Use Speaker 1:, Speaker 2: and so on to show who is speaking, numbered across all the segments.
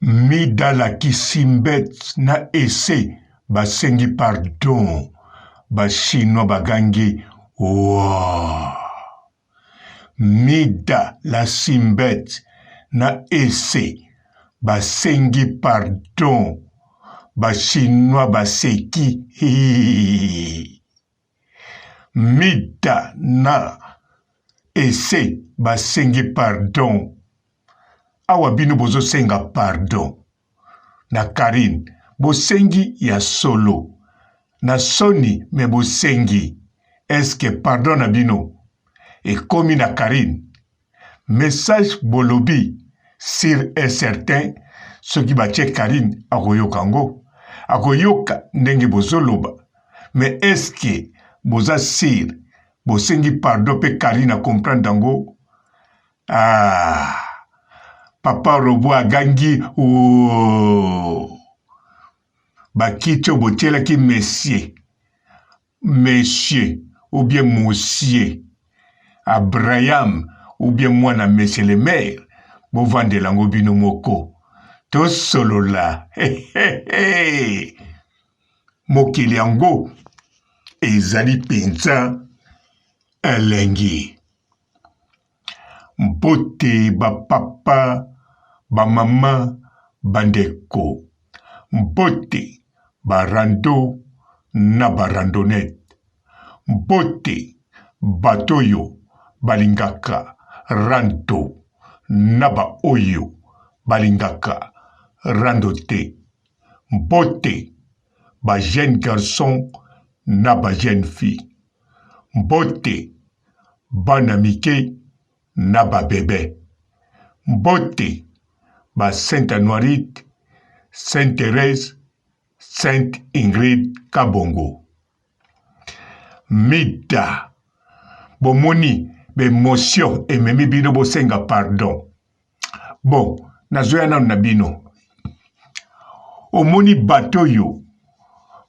Speaker 1: Mida alakisi mbet na ese basengi pardon ba chinois bagangi woah Mida la simbet na ese basengi pardon ba chinois baseki hii Mida na ese basengi pardon awa bino bozo senga pardon na Carine bosengi ya solo na soni mais bosengi est ce que pardon na bino ekomi na Carine message bolobi sur et certain soki batie Carine akoyoka ngo akoyoka ndenge bozoloba mais est ce que boza sur bosengi pardon pe Carine a comprendre yango ah papa robot agangi ooh bakiti oyo botielaki monsieur Monsieur ou bien Mosier Abraham ou bien mwana Monsieur le maire, bovandela yango bino moko. Tosolola. Mokili yango ezali mpenza elengi. Mbote ba papa, ba mama, ba ndeko. Mbote ba rando na ba randonnette. Mbote bato oyo balingaka rando na ba oyo balingaka rando te. Mbote ba jeunes garçons na ba jeunes filles. Mbote bana mike na ba bebe. Mbote ba Sainte Anuarite, Sainte Therèse, Sainte Ingrid Kabongo. Mida, bomoni ba emotion ememi bino bosenga pardon. Bon, nazoya nanu na bino. Omoni bato oyo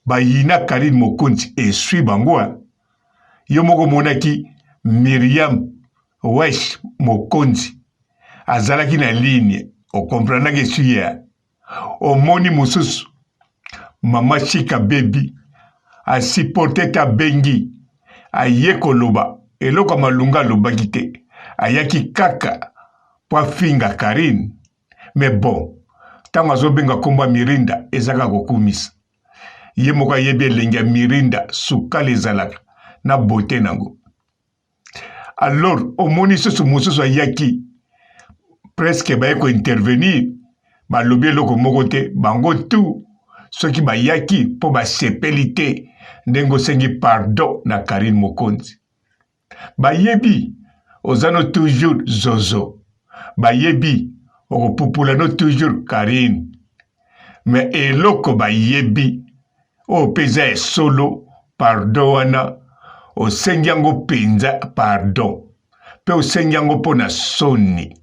Speaker 1: bayina Carine Mokonzi esui bango hein? Yo moko omonaki Myriam Wesh Mokonzi azalaki na ligne, o comprendaki esui ye. Omoni mosusu mama Chika Baby a supporter te abengi aye koloba eloko ya malunga alobaki te ayaki kaka po afinga Carine mais bon tango azobenga kombo ya Mirinda eza kaka kokumisa ye moko ayebi elengi ya Mirinda sukali ezalaka na beaute nango alors omoni susu mosusu ayaki presque baye ko intervenir balobi eloko moko te bango tout soki bayaki mpo basepeli te ndenge osengi pardon na Carine Mokonzi bayebi oza no toujours zozo bayebi okopupula no toujours Carine mais eloko bayebi oyo mpe eza ya solo pardon wana osengi yango mpenza pardon mpe osengi yango mpo na soni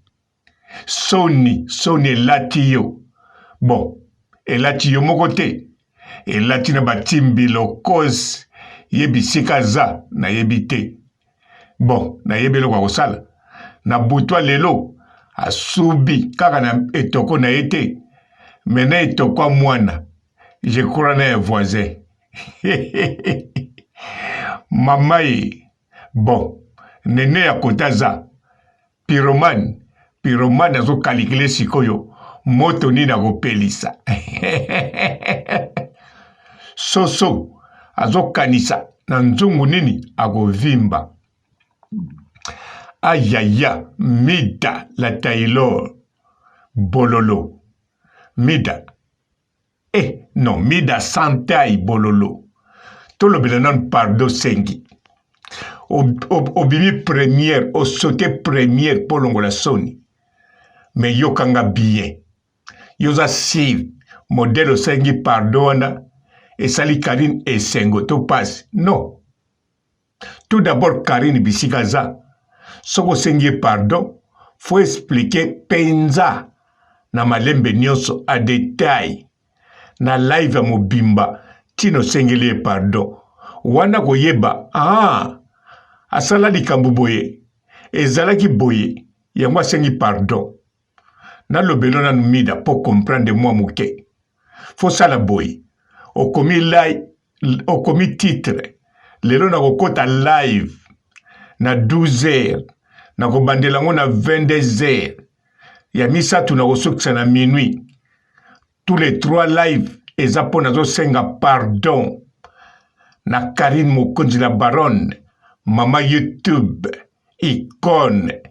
Speaker 1: soni soni elati yo bon elati yo moko te elati na batimbi lokos ye bisika aza nayebi te bon nayebi eloko ya kosala na butwa lelo asubi kaka na etoko na ye te me na etoko ya mwana je crois na ya voisin mama ye bon nene ya kota aza pyromane pyromane azokalikile sikoyo moto nini akopelisa soso azokanisa na nzungu nini akovimba ayaya mida la taylor bololo mida Eh non mida sans taille bololo tolobela nanu pardon sengi obimi première osote première mpo olongola soni mais yokanga bien yo oza sire modèle osengi pardon wana esali Carine esengo to pasi non Tout d'abord Carine bisika aza soki osengi ye pardon faut expliquer penza na malembe nionso a detail na live ya mobimba tina osengeli ye pardon wana koyeba ah asala likambo boye ezalaki boye yango asengi pardon. Nalobelo nanu Mida po comprendre mua muke. Faut sala boye. Okomi live, okomi titre. Lelo nakokota live na 12 heures. Nakobandela yango na 22 heures. Ya misatu nakosukisa na minuit. Tous les trois live eza po nazosenga pardon na Carine Mokonzi la baronne, mama YouTube, icone.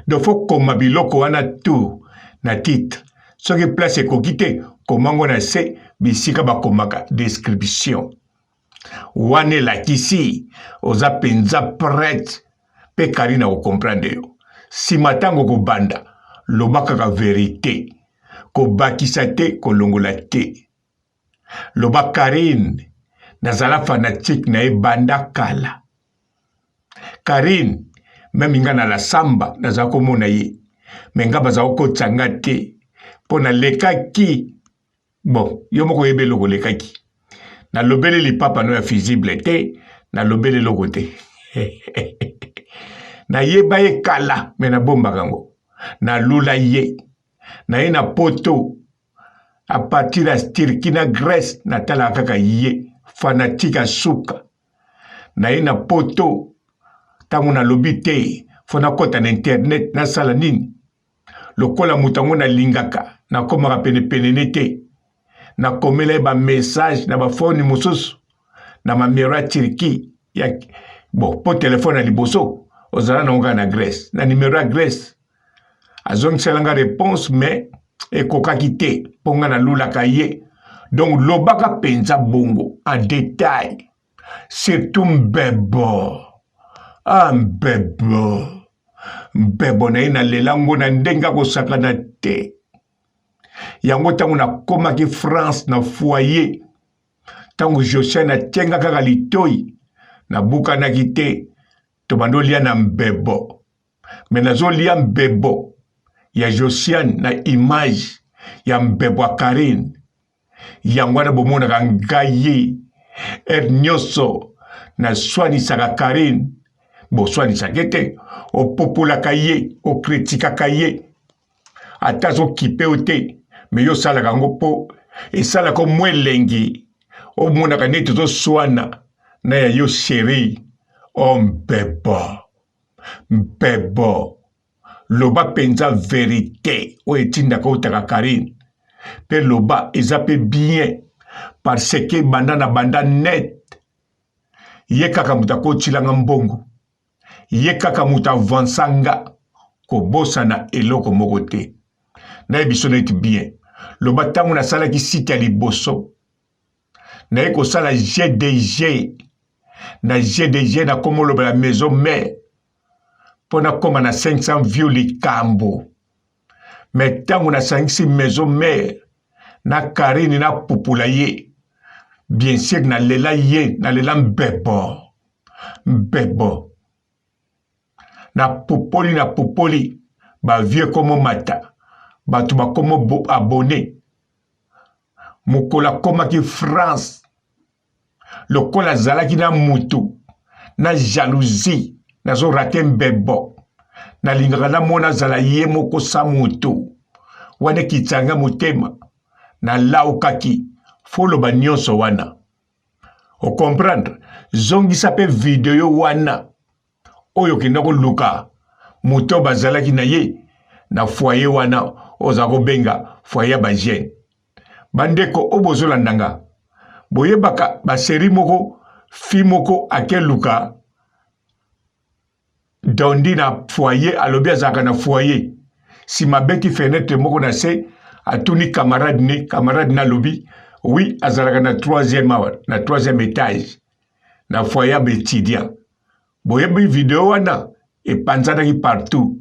Speaker 1: Donc faut koma biloko wana tout na titre. Soki place ekoki te, koma ngo na se bisika bakomaka description. Wana elakisi oza penza prete pe Carine ako comprendre yo. Sima tango okobanda, loba kaka verite. Kobakisa te, kolongola te. Loba Carine nazala fanatique na ye banda kala. Carine meme nga na la samba nazala komona ye me nga bazala kokotisa nga te mpo nalekaki bon yo moko oyebi eloko olekaki nalobeli lipapa no ya fusible te nalobeli eloko te nayeba ye kala me nabombaka yango nalula ye naye na poto a partir ya Turquie na Grèce natalaka kaka ye fanatique ya suka naye na poto ntango nalobi te fo nakɔta na internet nasala nini lokola moto yango nalingaka nakomaka penepene ne te nakomela ye bamessage na bafoni mosusu na mamero ya Turquie ya bon mpo telefone ya liboso ozala nango kaka na Grèce na nimero ya Grèce azongisela nga reponse mais ekokaki te mpo nga nalulaka ye donc lobaka mpenza bongo en detail surtout mbebo ah mbebo mbebo na ye nalela ngo na ndenge akosakana te yango ntango nakomaki france na foyer ntango josiane atyenga kaka litoi nabukanaki te tobandi olia na mbebo me nazolia mbebo ya josiane na image ya mbebo ya karine yango wana bomonaka ngai ere nyonso naswanisaka karine boswanisaka te opopolaka ye okritikaka ye ata azokipe yo te me yo osalaka yango mpo esalaka mwa elengi omonaka neti ozoswana na ya yo sheri o oh, mbebo Mbebo loba penza verite oyo etindaka otaka Carine pe loba eza pe bien parce que banda na banda net ye kaka moto akotila nga mbongo ye kaka moto avansa nga kobosana eloko moko te nayebi biso neti bien loba ntango nasalaki site ya liboso naye kosala gdg na gdg nakoma olobela maison mare mpo nakoma na 500 view likambo me ntango nasangisi maison mare na karine napupula ye bien sur nalela ye nalela mbebo mbebo napupoli napupoli bavie komomata bato bakomo abone mokolo akomaki france lokola azalaki na mutu na jalousie nazo rate mbebo nalingaka namona azala ye moko sa mutu wana ekitisa nga motema nalaukaki foloba nyonso wana okomprendre zongisa mpe video wana oyo okenda koluka moto oyo bazalaki na ye na foyer wana oza kobenga foyer ya bajeune bandeko oyo bozolanda nga boyebaka baseri moko fi moko akeluka dondi na foyer alobi azalaka na foyer nsima abeti fenetre moko na se atuni camarade ne camarade ne alobi oui azalaka na troisième awa na troisième étage na foyer ya baetudiant boyebi video wana epanzanaki partout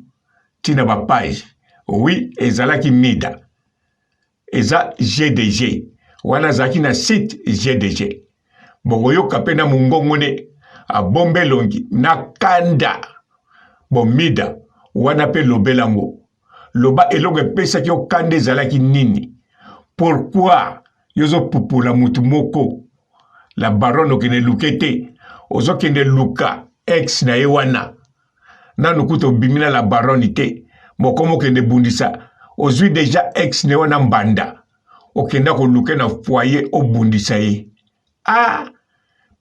Speaker 1: ntina bapage oui ezalaki mida eza gdg wana azalaki na site gdg bokoyoka mpe na mongongo ne abomba elongi na kanda bomida wana mpe lobela yango loba eloko epesaki yo kanda ezalaki nini pourquoi yo ozopupola motu moko la baronne okende luke te ozokende luka ex na ye wana nanu kutu obimi na la baronne te moko mokende bundisa Ozwi deja ex ne wana mbanda, okenda koluka na foyer obundisa ye. Ah!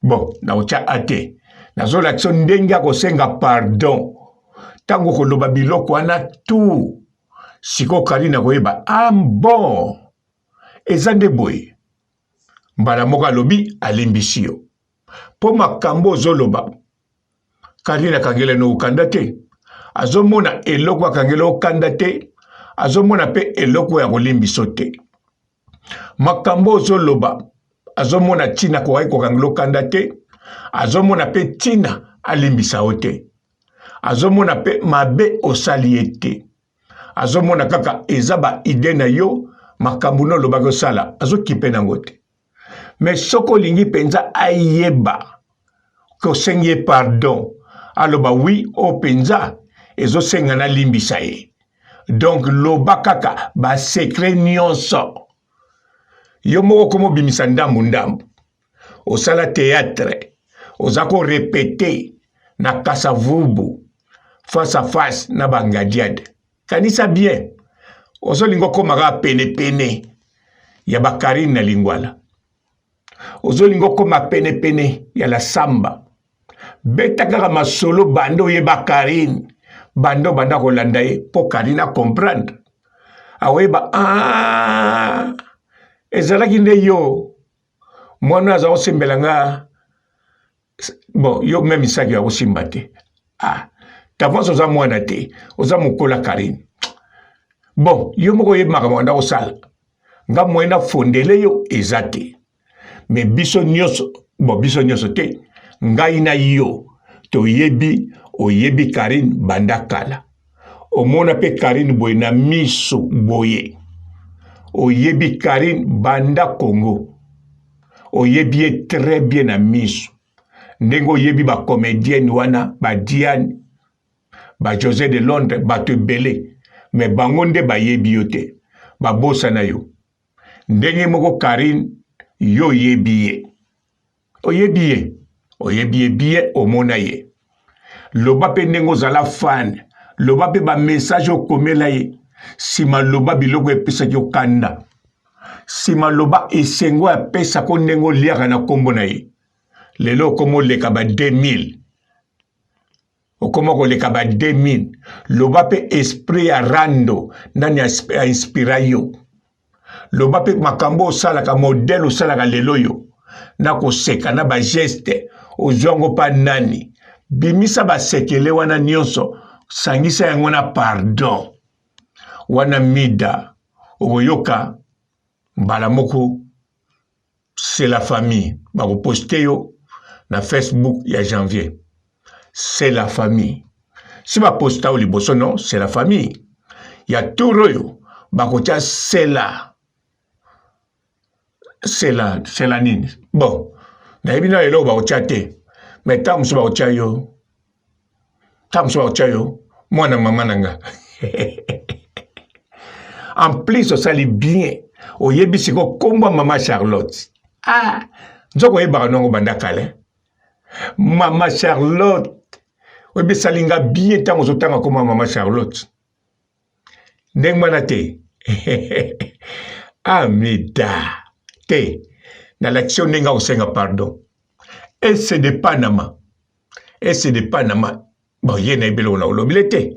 Speaker 1: Bon, nakotya a te. Nazolakisa ndenge akosenga pardon. Ntango okoloba biloko wana tout, sikoyo Karine akoyeba ah bon, eza nde boye. Mbala moko alobi alimbisi yo. Mpo makambo ozoloba Karine akangela no kanda te, azomona eloko akangela yo kanda te, azomona mpe eloko ya kolimbiso te. Makambo ozoloba azomona ntina akokaki kokangela yo kanda te, azomona mpe ntina alimbisa yo te, azomona mpe mabe osali ye te, azomona kaka eza ba idee na yo, makambo no olobaki osala azokipe nango te. Me soki olingi mpenza ayeba kosengi ye pardon, aloba wi oyo mpenza ezosenga nalimbisa ye. Donc loba kaka ba secret nyonso. Yo moko okoma obimisa ndambu ndambu. Osala theatre, oza ko repeter na Kasavubu face à face na ba Ngadiade. Kanisa bien, ozolinga okoma kaka pene pene ya ba Karine na Lingwala. Ozolinga okoma pene pene ya la Samba. Beta kaka masolo banda oyeba Karine, banda obanda kolanda ye mpo Karine a comprendre. Akoyeba ah, ezalaki nde yo mwana aza kosimbela nga bon yo meme saki ya kosimba te ah tavance oza mwana te oza mokola Karine bon yo moko oyebi makambo banda kosala nga moyen na fondele yo eza te me biso nyonso bon biso nyonso te ngai na yo toyebi oyebi Karine banda kala omona mpe Karine boye na miso boye oyebi Karine banda Congo oyebi ye très bien na miso ndenge oyebi ba comedienne wana ba Diane ba Jose de Londres bato ebele me bango nde bayebi yo te babosana yo ndenge moko Karine yo oyebi ye oyebi ye oyebi ye bien omona ye loba mpe ndenge ozala fan loba mpe bamessage okomela ye nsima loba biloko epesaki yo kanda nsima loba esengo apesako ndenge oliaka na nkombo na ye lelo okoma oleka ba 2000 okoma koleka ba 2000 loba mpe esprit ya rando nani ainspira yo loba mpe makambo osalaka modele osalaka lelo oyo na koseka na bageste ozwa yango mpa nani bimisa basekele wana nyonso sangisa yango na pardon wana mida okoyoka mbala moko c'est la famille bakoposte yo na facebook ya janvier c'est la famille si baposta yo liboso non c'est la famille ya tour oyo bakotia sela sela sela nini bon nayebi na eloko bakotia te mais ntango mosusu bakotia yo ntango mosusu bakotia yo mwana mama na nga en plus osali bien oyebi siko nkombo ya mama charlotte ah nzoko oyebaka nongo banda kala mama charlotte oyebi esali nga bien ntango ozotanga nkombo ya mama charlotte ndenge wana te amida te nalakisi yo ndenge akosenga pardon ese de panama ese de panama bon ye nayebi eloko na olobile te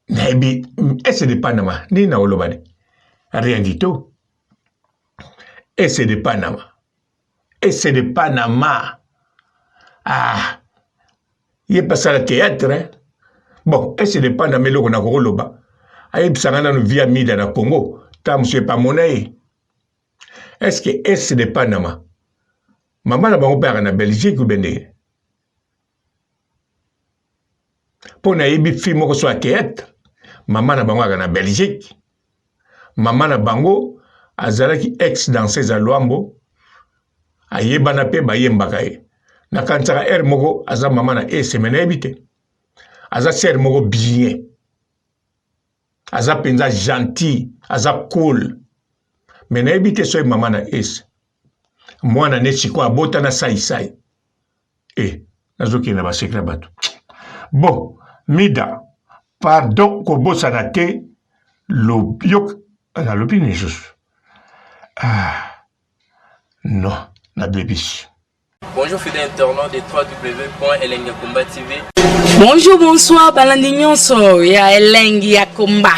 Speaker 1: nayebi ese de panama nini na oloba ne rien du tout ese de panama ese de panama ah ye mpe asala théâtre hein? bon ese de panama eloko nakokoloba ayebisa nga nanu via mida na congo ta mosu epamona ye est ce que ese de panama mama na bango mpe ayaka na belgique ube ndenge mpo nayebi fille moko so ya théâtre mama na bango ayaka na belgique mama na bango azalaki ex danseuse ya Luambo ayebana mpe bayembaka ye nakanisaka heure moko aza mama na ese me nayebi te aza sere moko bien aza mpenza gentil aza cool me nayebi te soki mama na ese mwana ne sikoyo abota na saisai e nazokende na basekre ya bato bon mida pardon kobosana te. Yo nalobi nini lisusu? Ah non, nabebisi.
Speaker 2: Bonjour fidèles internautes de www.elengiyakomba.tv.
Speaker 3: Bonjour, bonsoir, balandi nyonso ya Elengi ya Komba.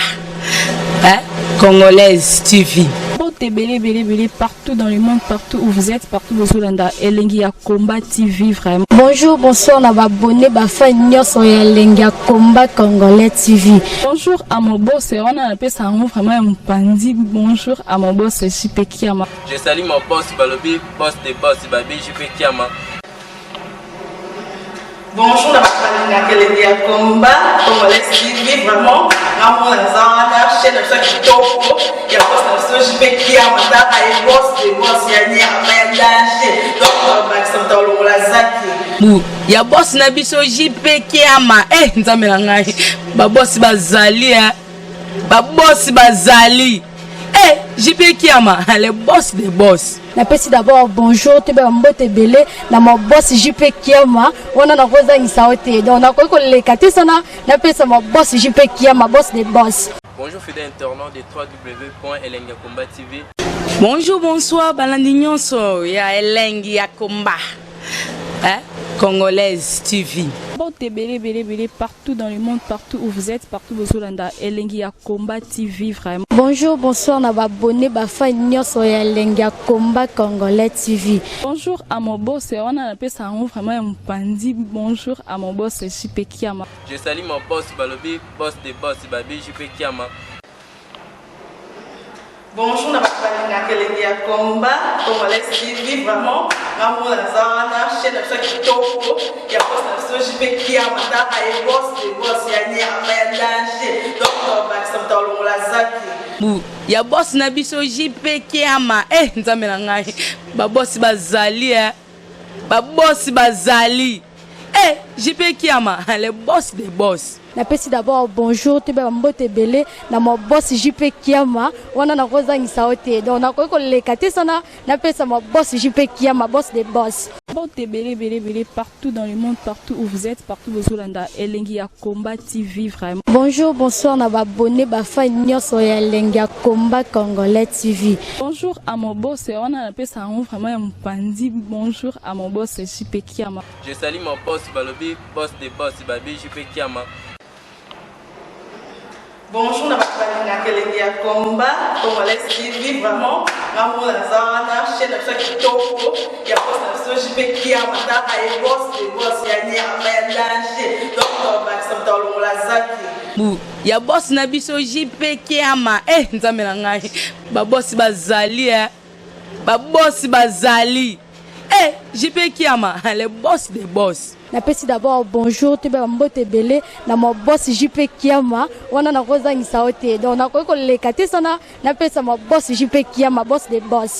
Speaker 3: Hein? Congolaise TV.
Speaker 4: Mbote ebele ebele ebele partout dans le monde, partout où vous êtes, partout bozolanda Elengi ya Combat TV vraiment.
Speaker 5: Bonjour, bonsoir na ba abonné ba fan nyonso ya Elengi ya Combat Congolais TV.
Speaker 4: Bonjour à mon boss, wana napesa yango vraiment ya mopanzi. Bonjour à mon boss JP Kiama.
Speaker 2: Je salue mon boss Balobi, boss de boss Babi JP Kiama.
Speaker 6: Bonjour na bato balingaka elengi ya combat congolais TV vraiment ngamona naza wana chaîne na biso ya kitoko ya boss na biso JP Kiama taka ye boss de boss ya nyama ya danger donc bakisa moto alongola zaki
Speaker 3: Bu ya boss na biso JP Kiama eh nzambe na ngai ba boss bazali eh ba boss bazali eh JP Kiama le boss de boss.
Speaker 5: Napesi d'abord bonjour toyeba mbote ebele na ma boss JP Kiama wana nakozangisa yo te donc nakoki koleka te sana napesa ma boss JP Kiama boss de boss.
Speaker 2: Bonjour fidèles internautes de www.elengiyakomba.tv.
Speaker 3: Bonjour, bonsoir, balandi nyonso ya Elengi ya Komba. Hein? Congolaise TV.
Speaker 4: Mbote ebele ebele ebele partout dans le monde, partout où vous êtes, partout bozolanda Elengi ya Combat TV vraiment.
Speaker 5: Bonjour, bonsoir na ba abonné ba fan nyonso ya Elengi ya Combat Congolais TV.
Speaker 4: Bonjour à mon boss, wana napesa yango vraiment ya mopanzi. Bonjour à mon boss JP Kiama.
Speaker 2: Je salue mon boss Balobi, boss de boss Babi JP Kiama.
Speaker 6: Bonjour na bato balingaka elengi ya combat congolais TV vraiment ngamona naza wana chaîne na biso ya kitoko ya boss na biso JP Kiama taka ye boss de boss ya nyama ya danger donc bakisa moto alongola zaki.
Speaker 3: Bu ya boss na biso JP Kiama eh nzambe na ngai ba boss bazali eh ba boss bazali eh JP Kiama le boss de boss.
Speaker 5: Napesi d'abord bonjour toyeba mbote ebele na ma boss JP Kiama wana nakozangisa yo te donc nakoki koleka te sana napesa ma boss JP Kiama boss de boss.
Speaker 4: Mbote ebele ebele ebele partout dans le monde, partout où vous êtes, partout bozolanda Elengi ya Combat TV vraiment.
Speaker 5: Bonjour, bonsoir na ba abonné ba fan nyonso ya Elengi ya Combat Congolais TV.
Speaker 4: Bonjour à mon boss, wana napesa yango vraiment ya mopanzi. Bonjour à mon boss JP Kiama.
Speaker 2: Je salue mon boss Balobi, boss de boss Babi JP Kiama.
Speaker 6: Bonjour na bato balingaka elengi ya combat congolais TV vraiment ngamona naza wana chaîne na biso ya kitoko ya boss na biso JP Kiama taka ye boss de boss ya nyama ya danger donc bakisa moto alongola zaki.
Speaker 3: Bu ya boss na biso JP Kiama eh nzambe na ngai ba boss bazali eh ba boss bazali eh JP Kiama le boss de boss.
Speaker 5: Napesi d'abord bonjour toyeba mbote ebele na ma boss JP Kiama wana nakozangisa yo te donc nakoki koleka te sana napesa ma boss JP Kiama boss de boss.